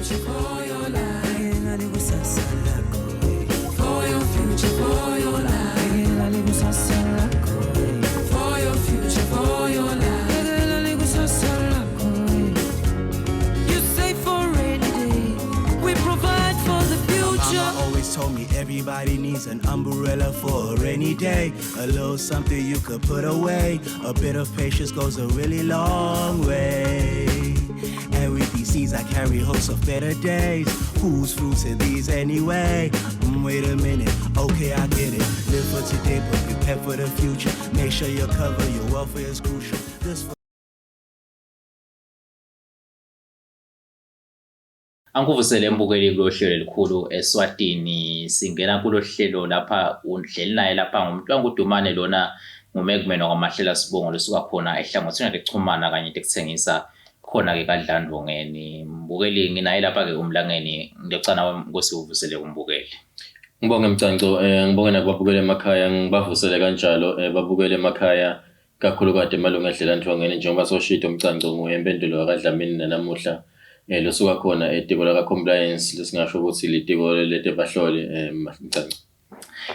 future, for your life. For your future, for your life. For your future, for your life. You save for rainy day. We provide for the future. Mama always told me everybody needs an umbrella for a rainy day. A little something you could put away. A bit of patience goes a really long way. And with these seeds, I carry hopes of better days. Whose fruits are these anyway? Wait a minute, okay, I get it. Live for today, but prepare for the future. Make sure you're covered, your welfare is crucial. This Angikuvusele mbukeli kulohlelo elikhulu eSwatini. Singena kulohlelo lapha undleli naye lapha ngumntwana uDumane lona nguMegman wakwaMahlela Sibongo losuka khona ehlangothini lekuchumana kanye tekuthengisa khona-ke kaDlandvongeni. Mbukeli nginaye lapha-ke uMlangeni, ngiyocela Nkosi uvusele umbukeli. Ngibonge Mcanco, ngibonge nakubabukela emakhaya, ngibavusele kanjalo babukele emakhaya kakhulukade emalunga edlela njengoba soshido Mcanco nguye impendulo kaDlamini nanamuhla losuka khona etiko laka compliance lesingasho ukuthi litiko letebahloli Mcanco.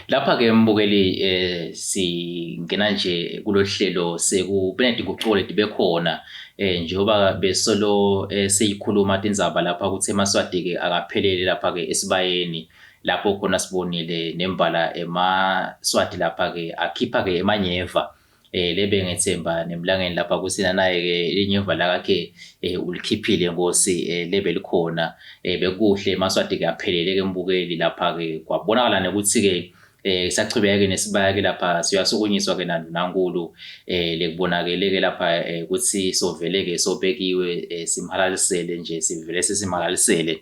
Lapha-ke mbukeli singena nje kulohlelo sekubenetingucuko letibe khona njengoba besolo seyikhuluma tindzaba lapha ukuthi emaSwati-ke akaphelele lapha-ke esibayeni lapho khona sibonile nembala emaSwati lapha-ke akhipha-ke emanyeva lebe ngethemba nemlangeni lapha kusina naye-ke inyeva lakakhe ulikhiphile Nkosi lebe likhona bekuhle emaSwati-ke aphelele-ke mbukeli lapha-ke kwabonakala nokuthi-ke sachubeka-ke nesibaya-ke lapha siyasukunyiswa-ke naNdunankulu lekubonakele-ke lapha ukuthi sovele-ke sobekiwe simhalalisele nje sivele sesimhalalisele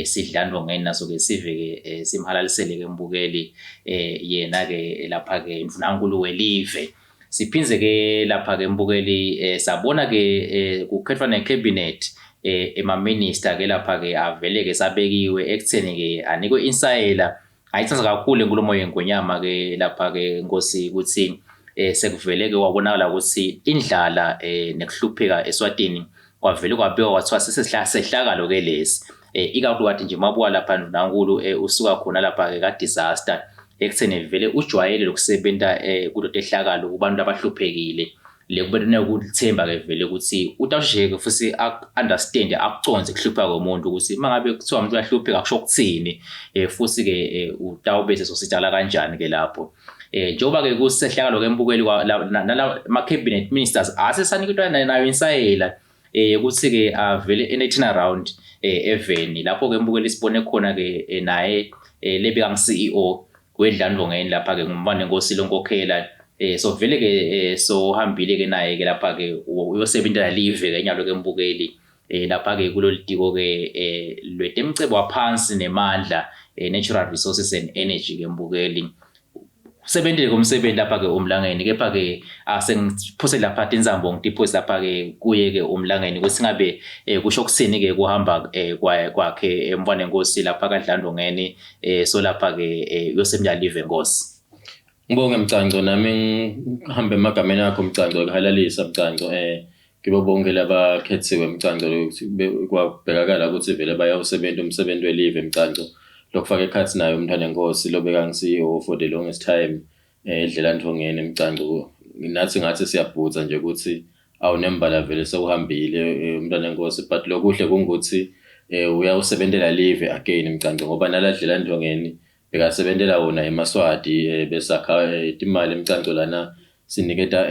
sidlandvongeni naso-ke sive-ke simhalalisele-ke mbukeli yena-ke lapha-ke Ndvunankulu welive. Siphindze-ke lapha-ke mbukeli sabona-ke kukhethwa ne-cabinet ema-minister-ke lapha-ke avele-ke sabekiwe ekutheni-ke anikwe insayela. Ayithanda kakhulu inkulumo yengonyama-ke lapha-ke Nkosi ukuthi sekuvele-ke kwabonakala ukuthi indlala nekuhlupheka eSwatini kwavele kwabikwa kwathiwa sehlakalo-ke lesi. Ikakhulukati nje mabuka lapha Ndvunankulu usuka khona lapha-ke ka-disaster ekutheni vele ujwayele lokusebenta kulotehlakalo kubantu abahluphekile. Le kubaluleke ukuthemba-ke vele ukuthi utawusheshe-ke futhi aku-understand akucondze kuhlupheka komuntu ukuthi uma ngabe kuthiwa umuntu uyahlupheka kusho ukuthini futhi-ke utawube sesositshala kanjani-ke lapho. Njengoba-ke kusehlakalo-ke mbukeli nala ma-cabinet ministers asesaniketwa nayo insayela ukuthi-ke avele ene-turn around eveni lapho-ke mbukeli sibone khona-ke naye lebeka ngu-CEO wedlandvongeni lapha-ke ngumntwana Lonkokhela so vele-ke sohambile-ke naye-ke lapha-ke uyosebentela live-ke nyalo-ke mbukeli lapha-ke kulolu tiko-ke lwetemcebo waphansi nemandla natural resources and energy-ke mbukeli. Usebentile komsebenzi lapha-ke uMlangeni kepha-ke asengiphose lapha tinsambo ngitiphose lapha-ke kuye-ke uMlangeni ukuthi ngabe kusho kuthini-ke kuhamba kwakhe emntwanenkosi lapha kaDlandvongeni so lapha-ke uyosebenzela live Nkosi. Ngibonge Mcanco, nami ngihambe emagameni akho Mcanco kuhalalisa Mcanco kibo bonke labakhethiwe Mcanco kwabhekakala ukuthi vele bayawusebenza umsebenzi welive Mcanco lokufaka ekhathi nayo umntwana lobeka ngi-CEO for the longest time edlela Mcanco nathi ngathi siyabhutsa nje ukuthi awunembala vele sewuhambile umntwana enkosi but lokuhle kungukuthi uyawusebentela live again Mcanco ngoba naladlela Ndongeni bekasebentela wona emaSwati besakha timali Mcanco lana siniketa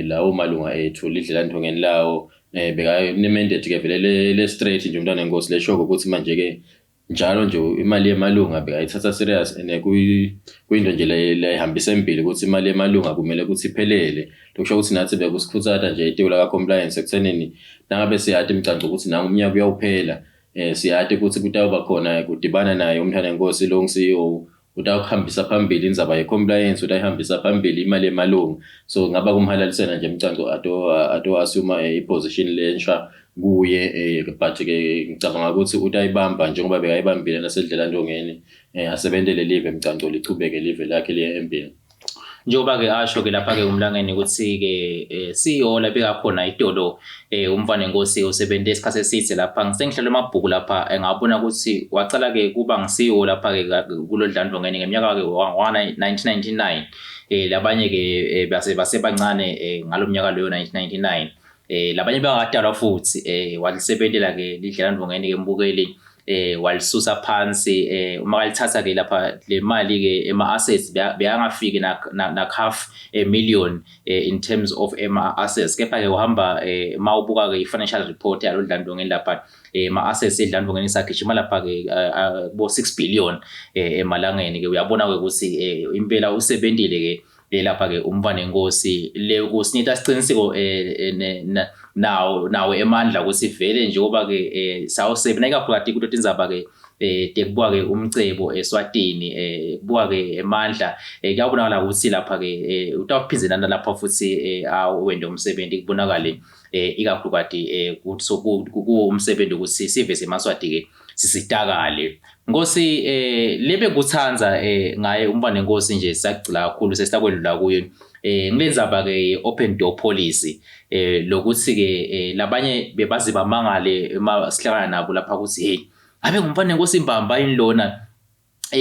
lawo malunga ethu lidlela Ndongeni lawo beka ne-mandate ke vele le straight nje umntwana enkosi leshoko ukuthi manje ke njalo nje imali yemalunga bekayithatha serious and kuyinto nje lehambisa empilo ukuthi imali yemalunga kumele ukuthi iphelele. Lokusho ukuthi nathi bekusikhuthata nje itiko laka compliance ekuthenini nangabe siyati Mcanco ukuthi nangu umnyaka uyawuphela siyati ukuthi kutawuba khona kudibana naye umntwana enkosi lo CEO utawuhambisa phambili indzaba ye-compliance utayihambisa phambili imali yemalunga. So ngaba kumhalalisela nje Mcanco ato assume i-position lensha kuye but ke ngicabanga ukuthi utayibamba njengoba bekayibambile nasedlela Ndongeni asebentele live Mcanco lichubeke live lakhe liye empini. Njengoba ke asho ke lapha ke umlangeni ukuthi ke eh, CEO labeka khona itolo eh, umfana enkosi usebenze isikhathi eside lapha ngisengihlala emabhuku lapha ngabona ukuthi wacala ke kuba ngi-CEO lapha ke kulodlandlongeni ngeminyaka ke wa-1999 labanye ke base basebancane ngalomnyaka loyo 1999 labanye bangadalwa futhi walisebentela ke lidlandlongeni ke mbukeli walisusa phansi uma kalithatha ke lapha le mali ke ema assets beyangafiki na, na half a million in terms of ema assets kepha ke uhamba mawubuka ke i-financial report yalo Dlandlongeni lapha ma assets edlandlongeni sagijima lapha ke bo 6 billion emalangeni ke uyabona ke ukuthi impela usebentile ke lapha ke umfana enkosi le kusinika isiqiniseko nawo nawo emandla ukuthi vele njengoba ke sawusebenza ikakhulukazi kuto tindzaba ke tekubuka ke umcebo eSwatini kubuka ke emandla kuyabonakala ukuthi lapha ke utawuphindze nalapha futhi awende umsebenzi kubonakale ikakhulukazi kuwo umsebenzi ukuthi sive semaswati ke sisitakale. Nkosi lebe kuthandza ngaye umfana enkosi nje sagcila kakhulu sesisakwedlula kuyo ngilenzaba ke open door policy lokuthi ke labanye bebaze bamangale uma sihlangana nabo lapha ukuthi hey abe ngumfana enkosi imbamba yini lona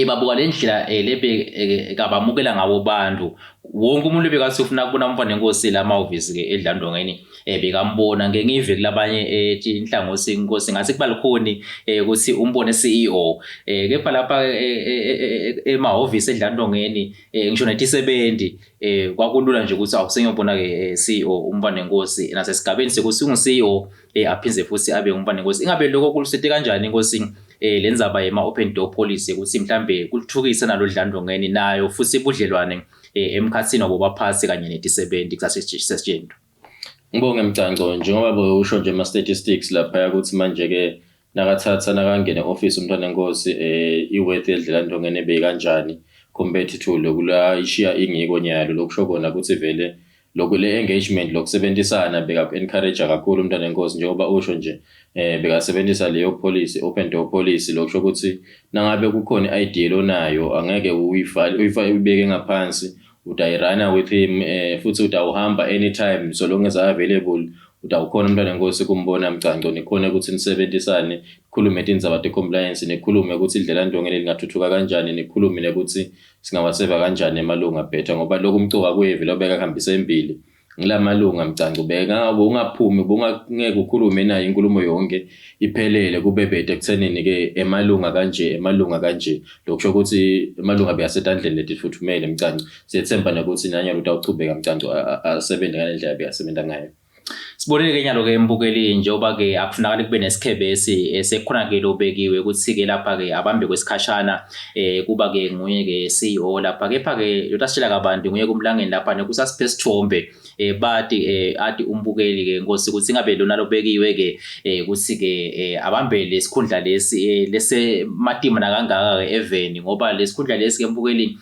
babuka le ndlela lebe kabamukela ngabo bantu wonke umuntu ebekathi ufuna kubona umfana enkosi la mahhovisi ke edlandongeni bekambona ngeke ngive kulabanye inhlangothi inkosi ngathi kuba lukhuni ukuthi umbone CEO kepha lapha emahhovisi edlandongeni ngisho netisebenzi kwakulula nje ukuthi awusengiyobona ke CEO umfana enkosi nasesigabeni sekuthi ungu CEO aphindze futhi abe umfana enkosi ingabe lokho kulusete kanjani inkosi lenzaba yema open door policy ukuthi mhlambe kuthukisa nalodlandongeni nayo futhi budlelwane emkhathini wabo baphathi kanye netisebenzi kusasesitshendo. Ngibonge Mcanco njengoba bowusho nje ama statistics lapha ukuthi manje ke nakathatha nakangena office umntwana enkosi i-worth yedlela ntongene bekanjani compared to lokula ishiya ingiko nyalo lokusho kona ukuthi vele lokhu le engagement lokusebenzisana beka encourage kakhulu umntwana enkosi njengoba usho nje bekasebenzisa leyo policy open door policy lokusho ukuthi nangabe kukhona i-idea onayo angeke uyifale uyibeke ngaphansi utayirana with him futhi utawuhamba anytime so long as available utawukhona umntwana enkosi kumbona Mcanco nikhone ukuthi nisebenzisane nikhulume tindzaba te-compliance nikhulume ukuthi indlela ntongeni lingathuthuka kanjani nikhulume nekuthi singawaseva kanjani emalunga better ngoba lokhu umcoka kuye vele obeka kuhambisa embili ngilamalunga Mcanco beka ungaphumi bungeke ukhulume naye inkulumo yonke iphelele kube bede ekuthenini ke emalunga kanje emalunga kanje lokusho ukuthi emalunga beyasetandleni letifuthumele Mcanco siyethemba nokuthi nanyalo utawuchubeka Mcanco asebenze ngale ndlela beyasebenza ngayo. Sibonile ke nyalo ke embukeli njengoba ke akufunakala kube nesikhebesi sekukhona ke lobekiwe ukuthi ke lapha ke abambe kwesikhashana kuba ke nguye ke CEO lapha kepha ke lotasitshela kabanti nguye kumlangeni lapha nekusasiphe isithombe bati ati umbukeli ke nkosi ukuthi ngabe lona lobekiwe ke ukuthi ke abambe lesikhundla lesi lese matima nakangaka ke eveni ngoba lesikhundla lesi ke mbukeli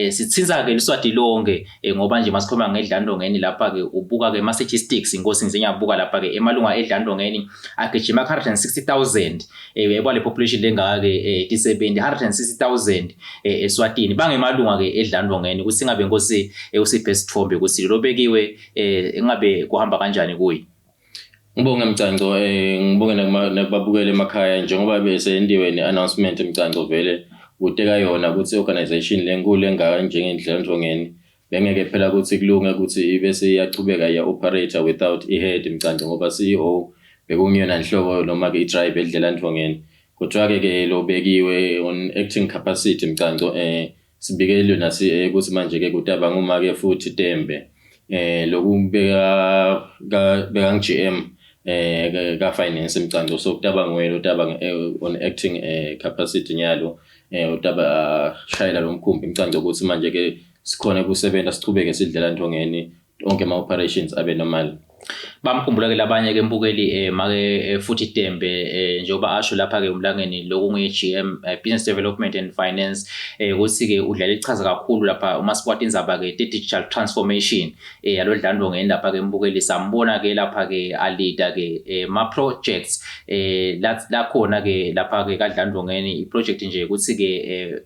sithinza ke liswati lonke ngoba nje masikhuluma ngedlandongeni lapha ke ubuka ke ma-statistics inkosi ngize ngiyabuka lapha ke emalunga edlandongeni agijima 160,000 uyayibona le population lengaka ke tisebenti 160,000 eSwatini bangemalunga ke edlandongeni ukuthi ngabe inkosi usiphe isithombe ukuthi lobekiwe engabe kuhamba kanjani kuyi. Ngibonge Mcanco ngibonge nakubabukela emakhaya njengoba bese endiwe ne-announcement Mcanco vele kuteka yona ukuthi i-organization lenkulu engaka njengendlela ntongeni bengeke phela ukuthi kulunge ukuthi ibese iyachubeka iya-operate without i-head Mcanco ngoba CEO bekungiyona nhlobo noma ke i-drive edlela ntongeni kodwa-ke ke lobekiwe on acting capacity Mcanco sibikelwe nasi ukuthi manje ke kutaba nguma-ke futhi Tembe lokhu beka beka GM ka finance Mcanco so kutaba nguye utaba on acting capacity nyalo utaba shayela lo mkhumbi Mcanco ukuthi manje ke sikhona ukusebenza sichubeke sidlela ntongeni onke ama operations abe normal. Bamkhumbula ke labanye ke mbukeli make futhi Tembe njengoba asho lapha ke umlangeni lokunguye GM Business Development and Finance ukuthi ke udlala ichaza kakhulu lapha uma sikwati indzaba ke digital transformation yalodlando ngeni lapha ke mbukeli sambona ke lapha ke alida ke ma projects lakhona ke lapha ke kadlando ngeni i project nje ukuthi ke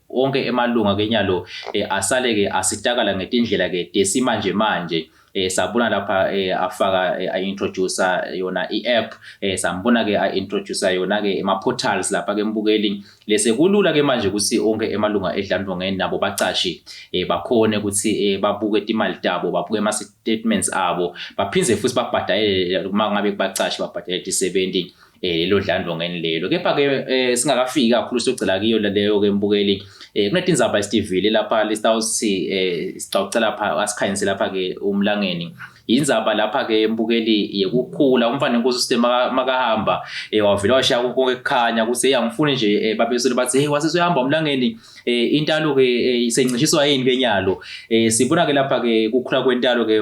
onke emalunga ke nyalo asale ke asitakala ngetindlela ke desimanje manje sabona lapha afaka a-introduce yona i-app sambona ke a-introduce yona ke ema-portals lapha ke mbukeli lese kulula ke manje ukuthi onke emalunga edlandlongeni nabo bacashi bakhone ukuthi babuke timali tabo babuke ama-statements abo baphindze futhi babhadalele uma ngabe kubacashi babhadalele tisebenti lelo dlandlongeni lelo. Kepha ke singakafiki kakhulu siyogcila kiyo leyo ke mbukeli kunetindzaba esitivile lapha lesitawuthi sicawucela lapha asikhanyise lapha ke umlangeni indzaba lapha ke mbukeli yekukhula umfana inkosi usite makahamba wavela washiya konke kukhanya ukuthi hey angifuni nje babesele bathi hey wasesuyahamba umlangeni intalo ke isencishiswa yini ke nyalo sibona ke lapha ke kukhula kwentalo ke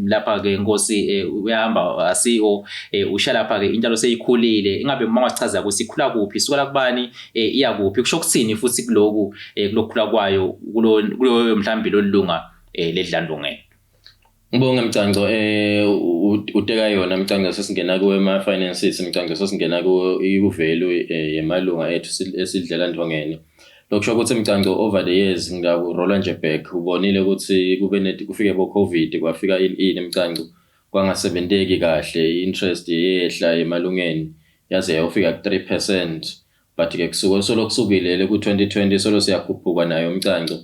lapha ke inkosi uyahamba CEO usha lapha ke intalo seyikhulile ingabe uma ungasichaza ukuthi ikhula kuphi isuka kubani iya kuphi kusho kuthini futhi kuloku kulokukhula kwayo kulo mhlambi lolunga ledlandlongeni. Ngibonge Mcanco uteka yona Mcanco sesingena kuwe ema finances Mcanco sesingena kuwe i-value yemalunga ethu esidlela ndongeni. Lokusho ukuthi Mcanco over the years ngiyakurola nje back ubonile ukuthi kube kufike bo COVID kwafika ini Mcanco kwangasebenteki kahle interest yehla emalungeni yaze yayofika ku 3% but ke kusuka solo kusukile le ku 2020 solo siyakhuphuka nayo Mcanco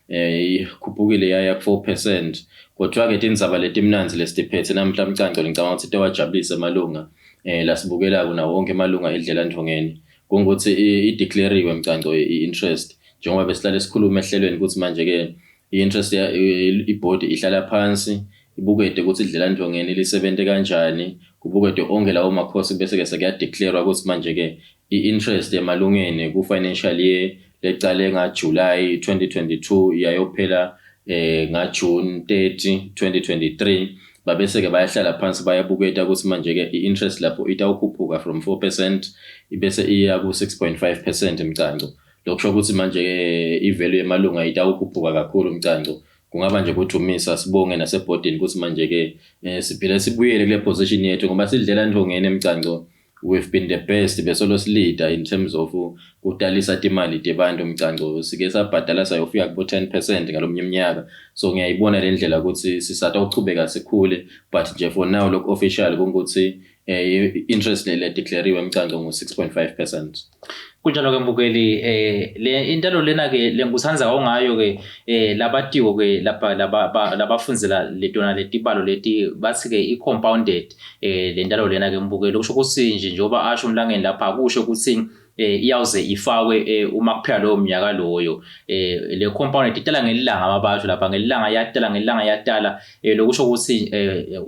ikhuphukile yaya ku 4%. Kodwa ke tindzaba letimnandzi lesitiphethe namhla Mcanco ngicabanga ukuthi tewajabulisa amalunga lasibukelako nawo wonke amalunga edlela ndongeni kungukuthi i-declare-iwe Mcanco i-interest njengoba besihlale sikhuluma ehlelweni ukuthi manje ke i-interest i-board ihlala phansi ibukede ukuthi idlela ndongeni lisebente kanjani kubukede onke lawo makhosi bese ke sekuya-declare ukuthi manje ke i-interest emalungeni ku financial year lecale nga July 2022 iyayophela nga June 30 2023 babese ke bayahlala phansi bayabuketa ukuthi manje ke i-interest lapho itawukhuphuka from 4% ibese iya ku 6.5% Mcanco. Lokusho ukuthi manje i-value yemalunga itawukhuphuka kakhulu Mcanco. Kungaba nje kudumisa sibonge nasebhodini ukuthi manje ke siphile sibuyele kule position yethu ngoba sidlela ndongeni Mcanco. We've been the best besolo leader in terms of kutalisa timali tebantu Mcanco sike sabhadala sayofika kubo 10% ngalomnye iminyaka. So ngiyayibona le ndlela ukuthi sisatawuchubeka sikhule but nje for now lokhu official kungukuthi interest le declare-iwe Mcanco ngu 6.5%. Kunjalo ke mbukeli le intalo lena ke lenguthanza ngayo ke labatiwo ke lapha labafundzela letona letibalo leti bathi ke i-compounded le ntalo lena ke mbukeli kusho ukuthi nje njengoba asho umlangeni lapha akusho ukuthi iyawuze ifakwe uma kuphela loyo mnyaka loyo le compounded itala ngelilanga mabasho lapha ngelilanga yatala ngelilanga yatala lokusho ukuthi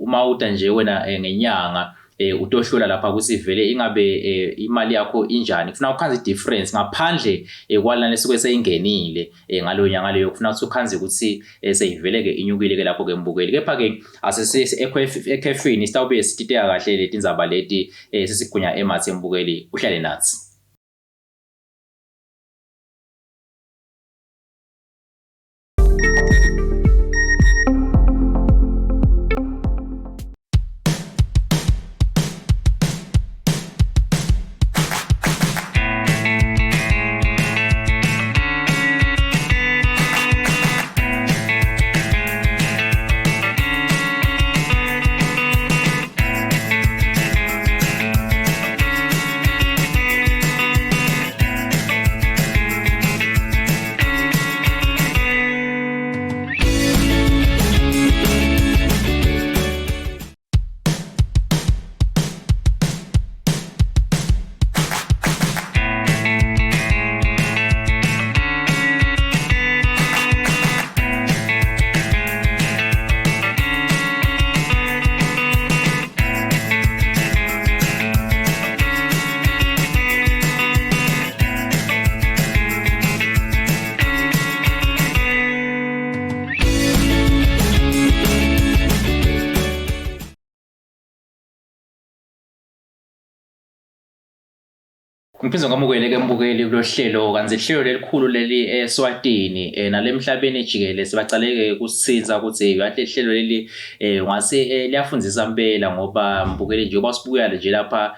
uma uta nje wena ngenyanga utohlola lapha ukuthi vele ingabe imali yakho injani kufuna ukhanze difference ngaphandle kwalana lesuke seyingenile ngaloyo nyanga leyo kufuna ukuthi ukhanze ukuthi seyivele ke inyukile ke lapho ke mbukeli. Kepha ke asese ekhefini sitawube sititeka kahle letindzaba leti sesigunya emathi mbukeli uhlale nathi. Ngiphinde ngamukele ke mbukeli kulohlelo kanti ihlelo lelikhulu leli eSwatini nalemhlabeni jikelele sibacaleke kusithinta ukuthi kahle ihlelo leli ungase liyafundisa impela ngoba mbukeli njengoba sibuya nje lapha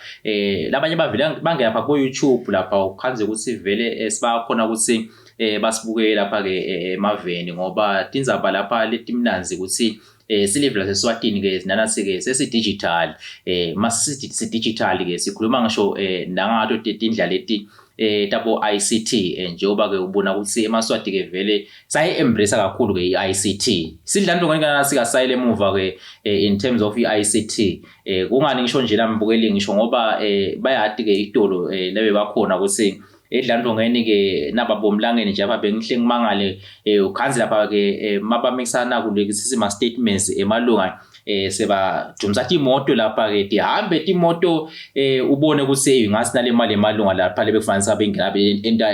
labanye bavele bangena lapha ku YouTube lapha ukhanze ukuthi vele sibakhona ukuthi basibuke lapha ke emaveni ngoba tindzaba lapha letimnanzi ukuthi silive laseSwatini ke nanasi ke sesi digital masi digital ke sikhuluma ngisho nangato tindlela leti tabo ICT njengoba ke ubona ukuthi eMaswati ke vele sayi embrace kakhulu ke iICT sidlando ngeke sikasayile emuva ke in terms of iICT. Kungani ngisho nje lambukeli ngisho ngoba bayati ke itolo lebe bakhona ukuthi edlandongeni ke nababomlangeni nje apha bengihle ngimangale ukhanzi lapha ke mabamikisana kulekisisa ma statements emalunga sebajumisa imoto lapha ke tihambe timoto ubone ukuthi ingasi nale mali emalunga lapha lebekufanele sabengena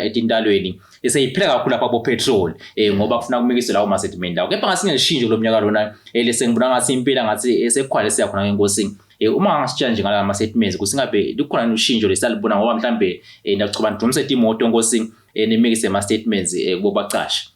etintalweni eseyiphila kakhulu lapha bo petrol ngoba kufuna kumikiswe lawo ma settlement lawo. Kepha ngasingeshintsho lo mnyaka lona lesengibona ngathi impela ngathi sekukhwale siyakhona ngenkosini. Uma ngasitsha nje ngala ma statements kusingabe likhona ushintsho lesalibona ngoba mhlambe nakuchoba nidumise imoto nkosi nimikise ama statements kubo bacasha.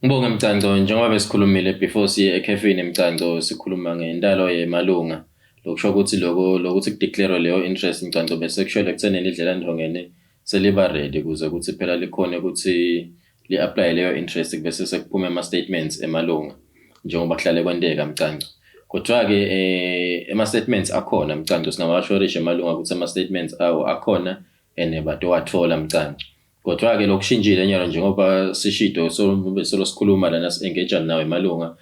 Ngibonge Mcanco, njengoba besikhulumile before siye ekhefini Mcanco, sikhuluma ngentalo yemalunga. Lokusho ukuthi lokho lokuthi kudeclare leyo interest Mcanco bese kushele ekuthenini idlela ndongene seliba ready ukuze ukuthi phela likhone ukuthi li-apply leyo interest bese sekuphuma ama statements emalunga njengoba kuhlale kwenteka Mcanco. Kodwa-ke ama statements akhona Mcanco, singawashorisha emalunga ukuthi ama statements awo akhona and batowathola Mcanco. Kodwa-ke lokushintshile nyalo njengoba sishido solo sikhuluma lana si-engage nawo emalunga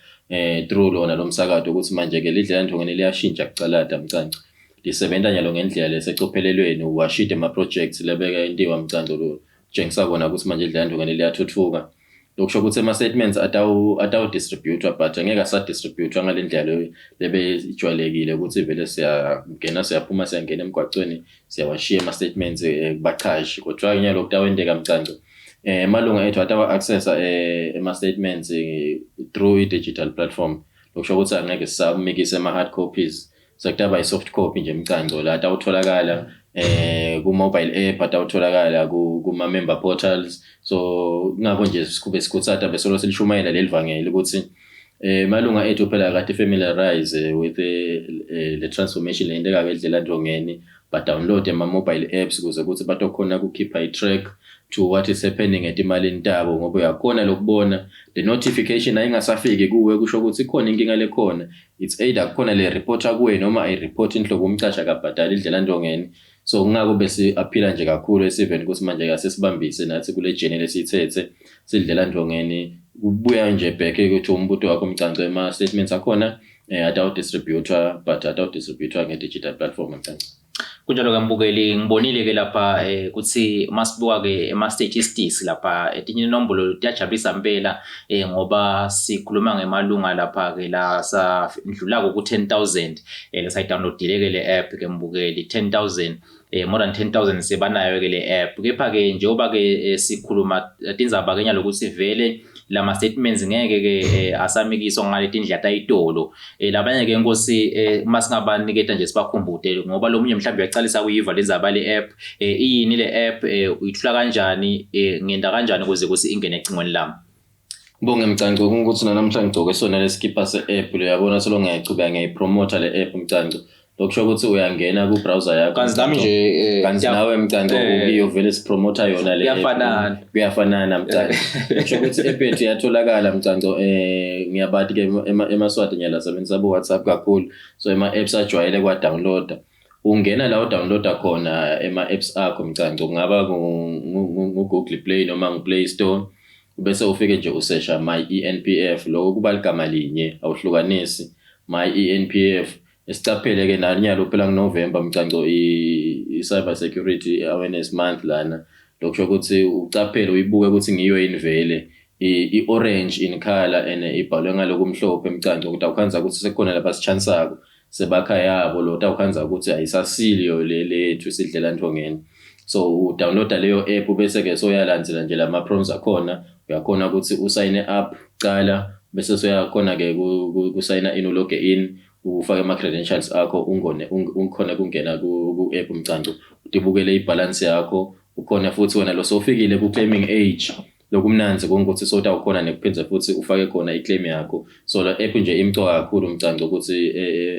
through lona lo msakazo ukuthi manje-ke lidlela ndongeni liyashintsha kucalada Mcanco. Lisebenza nyalo ngendlela lesecophelelweni washida ama-projects lebeka intiwa Mcanco lo tshengisa kona ukuthi manje idlela ndongeni liyathuthuka. Lokusho ukuthi ama-statements atawu distribute but angeke asa-distribute ngale ndlela lebe ijwayelekile ukuthi vele siyangena siyaphuma siyangena emgwacweni siyawashiya ama-statements kubachashi. Kodwa-ke nyalo kutawenteka Mcanco emalunga ethu atawa-accessa ema-statements through i-digital platform. Lokusho ukuthi angeke sisamikise ama-hard copies, sekutaba i-soft copy nje Mcanco la atawutholakala ku-mobile app, atawutholakala kuma-member portals. So kungakho nje sikhube sikhuthata besolo silishumayela leli vangeli ukuthi malunga ethu phela kade familiarize with the transformation leyenteka edlela ndongeni, ba download ama mobile apps ukuze ukuthi batokhona ukukhipha i-track to what is happening etimalini tabo, ngoba uyakhona lokubona the notification ayingasafiki kuwe kusho ukuthi ikhona inkinga lekhona. It's either kukhona le report kuwe noma ayi-report inhlobo umcasha akabhadali idlela ndongeni. So kungako bese aphila nje kakhulu esiveni ukuthi manje asesibambise nathi kule journey lesiyithethe sidlela ndongeni. Kubuya nje back ukuthi umbuto wakho Mcanco ema statements akhona atawu distributor but atawu distributor nge digital platform Mcanco. Kunjalo ke mbukeli, ngibonile ke lapha ukuthi masibuka ke ema statistics lapha etinye inombolo tiyajabulisa impela ngoba sikhuluma ngemalunga lapha ke la sandlula ku 10,000 lesayi downloadile ke le app ke mbukeli 10,000 more than 10,000 sebanayo ke le app. Kepha ke njengoba ke sikhuluma tindzaba ke nyalo ukuthi vele lama statements ngeke ke asamikiswa ngale tindlela tayitolo. Labanye ke inkosi masingabaniketa nje sibakhumbute ngoba lo munye mhlawumbe uyaqalisa kuyiva lenzaba le app, iyini le app, uyithula kanjani, ngenda kanjani ukuze ukuthi ingene ecingweni lami. Ngibonge Mcanco ukuthi namhlanje ngigcoke sona leskipa se-app le, uyabona solo ngiyayicubeka ngiyayipromotha le app Mcanco. Lokusho ukuthi uyangena ku-browser yakho. Kanti nami nje kanti nawe Mcanco ukiyo vele sipromotha yona le app. Kuyafanana. Kuyafanana Mcanco. Lokusho ukuthi i-app yethu iyatholakala Mcanco. Ngiyabati ke emaSwati ngiyalasebenzisa bo WhatsApp kakhulu. So ema apps ajwayele kwa downloada. Ungena la udownloada khona ema apps akho Mcanco, kungaba ku Google Play noma ngu Play Store. Bese ufike nje usesha My ENPF, lokho kuba ligama linye awuhlukanisi My ENPF. Esicaphele ke nanyalo phela ngoNovember Mcanco i-Cyber Security Awareness Month lana. Lokusho ukuthi ucaphele uyibuke ukuthi ngiyo yini vele i-orange in color and ibhalwe ngalokumhlophe Mcanco, ukuthi awukhanza ukuthi sekukhona lapha sichansako sebakha yabo lo tawukhanza ukuthi ayisasiliyo le lethu sidlela ndongeni. So udownloada leyo app bese ke soyalandzela nje lama prompts akhona, uyakhona ukuthi usayine up kucala bese soyakhona ke ku sign in uloge in. Ufake ama-credentials akho, ungone ukhone kungena ku-app Mcanco, utibukele ibhalansi yakho. Ukhona futhi wena lo sowufikile ku-claiming age, lokumnandzi kungukuthi sowutawukhona nekuphindze futhi ufake khona i-claim yakho. So la app nje imcoka kakhulu Mcanco ukuthi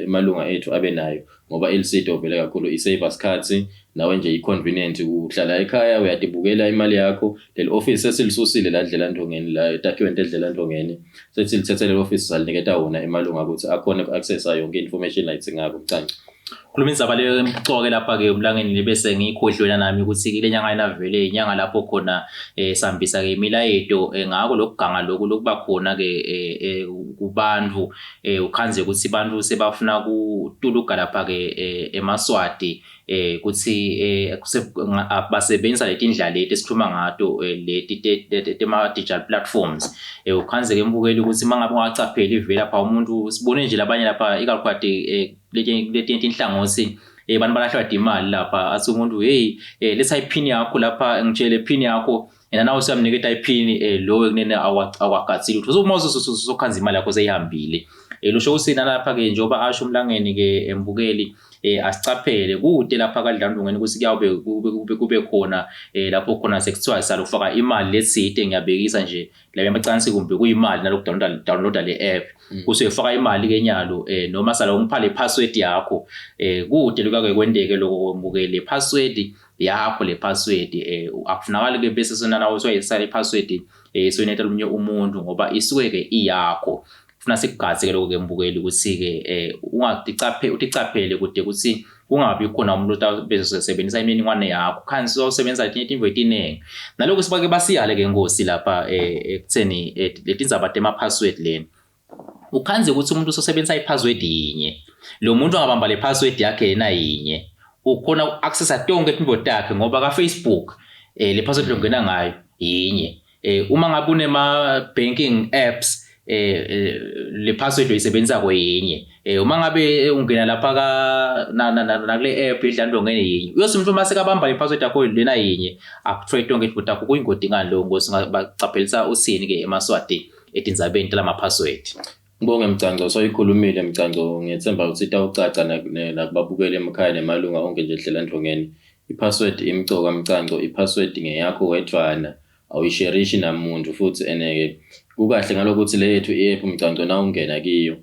emalunga ethu abe nayo, ngoba ilisito vele kakhulu, i-save isikhathi nawe nje, i-convenient, uhlala ekhaya uyatibukela imali yakho. Leli office sesilisusile la Dlelandongeni, la etakhiweni eDlelandongeni, sethi lithethe leli office saliniketa wona emalunga ukuthi akhone ku-accessa yonke information layitsingako Mcanco. Khuluma indzaba leyo emcoke lapha-ke umlangeni, bese ngiyikhohlwela nami ukuthi kule nyanga yena vele inyanga lapho khona sihambisa-ke imilayeto ngako lokuganga loku lokuba khona-ke kubantu, ukhandze ukuthi bantu sebafuna kutuluka lapha-ke emaSwati kutsi basebenzisa leti ndlela leti esikhuluma ngato leti tema-digital platforms. Ukhandze-ke mbukeli ukuthi uma ngabe ungacapheli vele lapha umuntu, sibone nje labanye lapha ikakhulukazi letinye tinhlangothi, bantu balahlwa imali lapha, athi umuntu, "Hey, letha iphini yakho lapha, ngitshele iphini yakho." Yena nawe usuyamniketa iphini, lowo ekunene awagatsile lutho, so uma usukhanza imali yakho seyihambile. Lusho ukuthi nalapha-ke njengoba asho umlangeni-ke embukeli, asicaphele kude lapha kaDlandungeni ukuthi kuyawube kube khona lapho khona sekuthiwa salufaka imali letsite. Ngiyabekisa nje la emacansi kumbe kuyimali naloku downloada le app, kusuke ufaka imali ke nyalo, noma sala ungipha le password yakho. Kude lokake kwenteke lokho kwemukele password yakho, le password akufunakali ke bese sona nawe usuyayisala i-password soyinetha lomunye umuntu, ngoba isuke ke iyakho. Funa sikugadze ke lokho ke mbukeli ukuthi ke ungaticaphe uticaphele kude ukuthi kungabi khona umuntu bese sebenzisa imininingwane yakho, khansi uzawusebenzisa letinye tintfo letiningi. Nalokhu sibake basiyale ke nkosi lapha ekutheni letindzaba tema-password lena, ukhandze ukuthi umuntu usebenzisa i-password yinye, lo muntu angabamba le password yakhe yena yinye, ukhona uku-accessa tonke tintfo takhe, ngoba ka-Facebook le password longena ngayo yinye. Uma ngabe unema banking apps, le password oyisebenzisako yinye. Uma ngabe ungena lapha ka nakule app idlandongene yinye, uyothi umuntu uma sekabamba le password yakho lena yinye, akuthole tonke tintfo takho. Kuyingoti ngani leyo nkosi? Bacaphelisa uthini ke emaSwati etindzabeni talama password? Ngibonge Mcanco, soyikhulumile Mcanco, ngiyethemba ukuthi itawucaca nakubabukeli emakhaya nemalunga onke nje eDlelandlongeni. I-password imcoka Mcanco, i-password ngeyakho wedvwana, awuyisherishi namuntu futhi. Ene-ke kukahle ngalokuthi le yethu i-app Mcanco, na ungena kiyo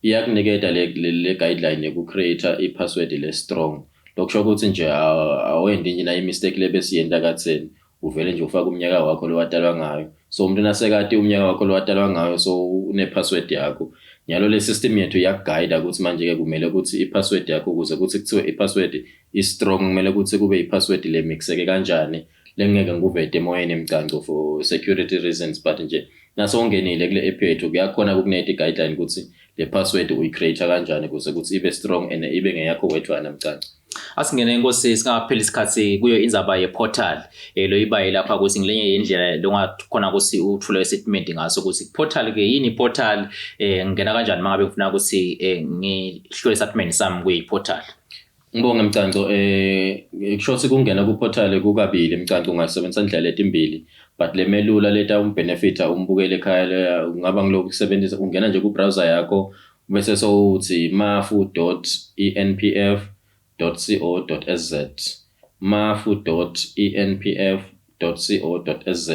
iyakuniketa le guideline yoku-create i-password le strong. Lokusho ukuthi nje awendi nje na i-mistake le besiyenta katheni, uvele nje ufake umnyaka wakho lowatalwa ngayo. So umuntu nasekati umnyaka wakho lowatalwa ngayo, so une-password yakho. Nyalo le system yethu iyaku-guide ukuthi manje-ke kumele ukuthi i-password yakho, ukuze kuthi kuthiwe i-password i-strong, kumele ukuthi kube i-password le mixeke kanjani, lengeke ngikuvete emoyeni Mcanco for security reasons, but nje nasewungenile kule app yethu kuyakhona kukuneta i-guideline ukuthi le password uyi-create kanjani ukuze ukuthi ibe strong and ibe ngeyakho wedvwana Mcanco. Asingene inkosi singapheli isikhathi kuyo indzaba ye-portal lo ibaye lapha ukuthi ngilenye indlela longakhona ukuthi uthule statement ngaso ukuthi portal ke yini, portal ngingena kanjani mangabe ngifuna ukuthi ngihlole statement sami kuyi portal? Ngibonge Mcanco. Kusho ukuthi kungena ku-portal kukabili Mcanco, ungasebenzisa indlela letimbili, but le melula leta umbenefita umbukele ekhaya le kungaba ngilokhu kusebenzisa ungena nje ku-browser yakho bese sowuthi mafu.enpf.co.nz, mafu.enpf.co.nz,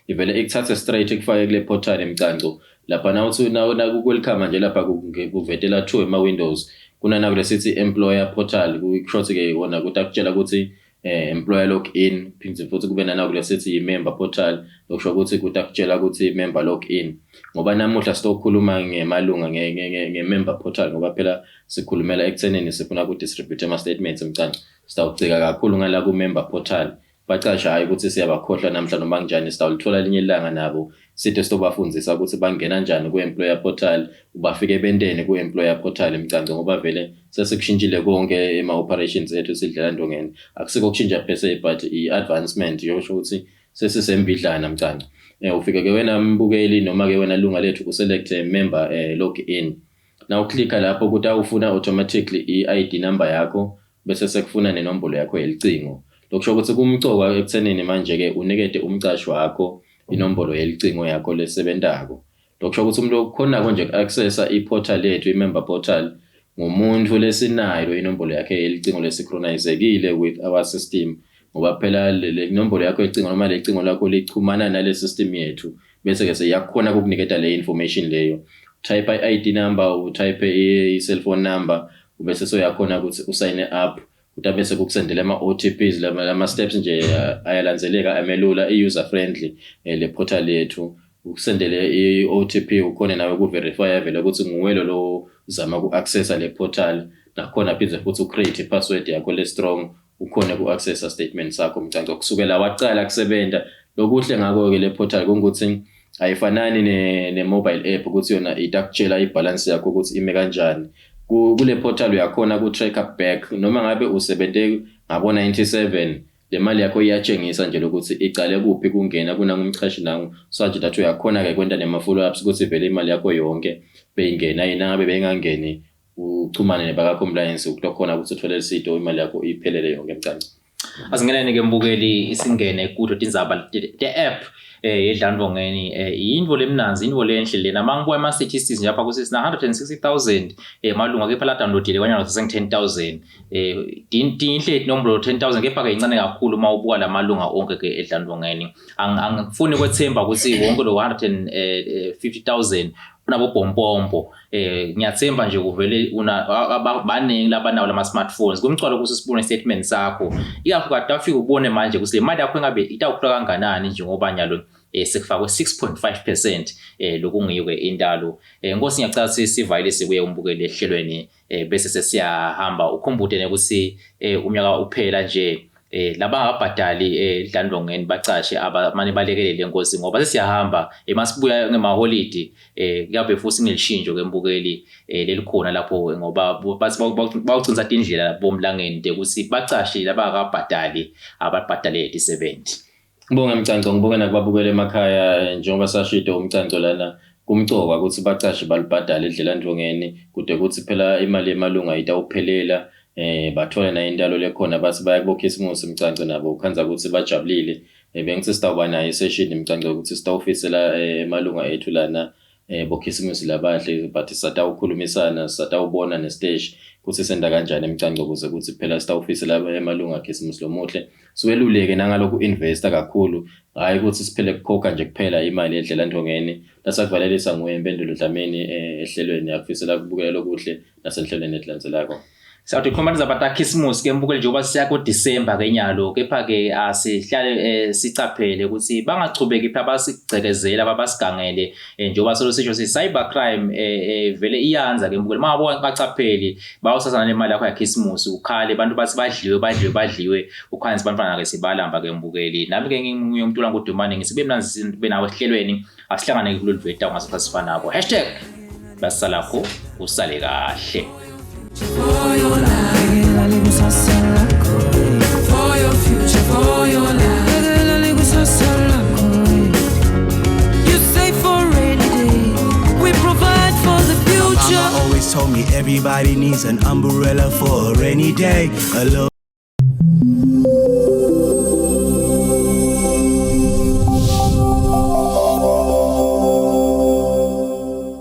ivele ikuthathe straight ikufake kule portal Mcanco. Lapha nawuthi naku-welcome nje lapha kuvetela two ema-windows, kunana lesithi employer portal, kusho ke wona ukuthi akutshela ukuthi employer login, phindze futhi kube nana kulesithi i-member portal, lokusho ukuthi kuthi akutshela ukuthi member login. Ngoba namuhla sitokhuluma ngemalunga nge-member portal, ngoba phela sikhulumela ekuthenini sifuna ku-distribute ama-statements Mcanco, sitawucika kakhulu ngala ku-member portal. Bacasha hhayi ukuthi siyabakhohlwa namhla noma kanjani, sitawulithola linye ilanga nabo sithe sitobafundisa ukuthi bangena njani ku-employer portal, bafike benteni ku-employer portal Mcanco, ngoba vele sesikushintshile konke ema-operations ethu sidlela ndongeni. Akusiko kushintsha per se, but i-advancement yosho ukuthi sesisembidlana Mcanco. Ufike ke wena mbukeli noma ke wena lunga lethu uselect member login. Na uklika lapho ukuthi awufuna automatically i-ID number yakho, bese sekufuna nenombolo yakho yelicingo. Lokusho ukuthi kumcoka ekuthenini manje-ke unikete umcashi wakho inombolo yelicingo yakho lesebentako. Lokusho ukuthi umuntu okhonako nje ku-accessa i-portal yethu, i-member portal. Ngumuntu lesinayo inombolo yakhe yelicingo lesynchronizekile with our system, ngoba phela le nombolo yakho yecingo noma lecingo lakho lichumana nale system yethu, bese ke seyakhona ukukuniketa le information leyo. Type i-ID number, utype i-cellphone number, ubese soyakhona ukuthi usayine up, kuthi bese kukusendela ama-OTPs. Lama steps nje ayalandzeleka, amelula, i-user friendly le portal yethu. Ukusendele i-OTP, ukhone nawe ku-verify vele ukuthi nguwe lo zama ku-accessa le portal. Nakhona phinde futhi ucreate i-password yakho le strong, ukhone ku-accessa statement sakho, Mcanco, kusukela wacala kusebenta. Lokuhle ngako-ke le portal kungukuthi ayifanani ne-mobile app ukuthi yona itakutshela ibalance yakho ukuthi ime kanjani. Kule portal uyakhona ku-track back noma ngabe usebente ngabo-97, le mali yakho iyatshengisa nje lokuthi icale kuphi kungena kunangumchashi nangu, such that uyakhona-ke kwenta nema-follow ups ukuthi vele imali yakho yonke beyingena yini. Nangabe beyingangeni, uchumane nebaka-compliance ukutokhona ukuthi uthole lisito, imali yakho iphelele yonke, Mcanco. Asingeneni ke mbukeli, isingene kuto tindzaba te-app yedlandvongeni. Yintfo lemnandzi, intfo lenhle lena. Mangibuka ama-statistics nje lapha kuthi sina 160,000 malunga, kepha la-downloadile kwanyalo seseng 10,000. Tinhle inombolo 10,000, kepha ke incane kakhulu uma ubuka lamalunga onke ke edlandvongeni. Angifuni kwethemba ukuthi wonke lo 150,000 unabobhompompo. Ngiyathemba nje kuvele una baningi labanawo lama smartphones. Kumcwalo ukuthi sibone statement sakho, ikakhulukazi afike ubone manje ukuthi le mali yakho engabe itawukhula kanganani, njengoba nyalo sekufakwe 6.5% lokungiyo ke intalo. Nkosi, ngiyacela ukuthi sivayelise kuye umbukeli ehlelweni, bese sesiyahamba. Ukhumbule ukuthi umnyaka uphela nje, labangabhadali dlandlongeni bacashe abamane balekelele inkosi, ngoba sesiyahamba, masibuya ngemaholidi kuyabe futhi ngelishintsho ke mbukeli lelikhona lapho, ngoba bathi bawucinisa tindlela bomlangeni de ukuthi bacashe labangakabhadali ababhadale 70. Ngibonge Mcanco, ngibonge nakubabukela emakhaya. Njengoba sashido umcanco lana, kumcoka ukuthi bacashi balibhadale edlelandvongeni kude kuthi phela imali yemalunga itawuphelela, bathole nayo intalo lekhona. Bathi baya kubo Christmas, Mcanco, nabo ukhandza ukuthi bajabulile. Bengithi sitawuba nayo isession, Mcanco, ukuthi sitawufisela emalunga ethu lana bo Christmas labahle, but sisatawukhulumisana, sisatawubona nesiteshi kutsi senta kanjani, Mcanco, ukuze kuthi phela sitawufisela emalunga Christmas lomuhle, siweluleke nangalokhu investa kakhulu, hhayi ukuthi siphele kukhokha nje kuphela imali edlelandvongeni. Lasakuvalelisa nguye Impendulo Dlamini ehlelweni, akufisela kubukela lokuhle nasenhlelweni etilandzelako. Sawuthi khuluma indaba takhisimusi ke mbukeli, njengoba siya kuDisemba ke nyalo, kepha ke asihlale sicaphele ukuthi bangachubeki phela basigcekezela, babasigangele, njengoba solo sisho si cyber crime vele iyanza ke mbukeli. Mangabo bacapheli bawusasa nemali yakho yakhisimusi, ukhale abantu bathi badliwe, badliwe, badliwe, ukhansi bantwana ke sibalamba ke mbukeli. Nami ke ngiyumntula ngudumane, ngisibe mnandzi benawe ehlelweni. Asihlangane kulolu veta ngasikhathi sifanako. #Basalakho, usale kahle. For your life, for your future, for your life. You save for rainy day. We provide for the future. Mama always told me everybody needs an umbrella for a rainy day. A little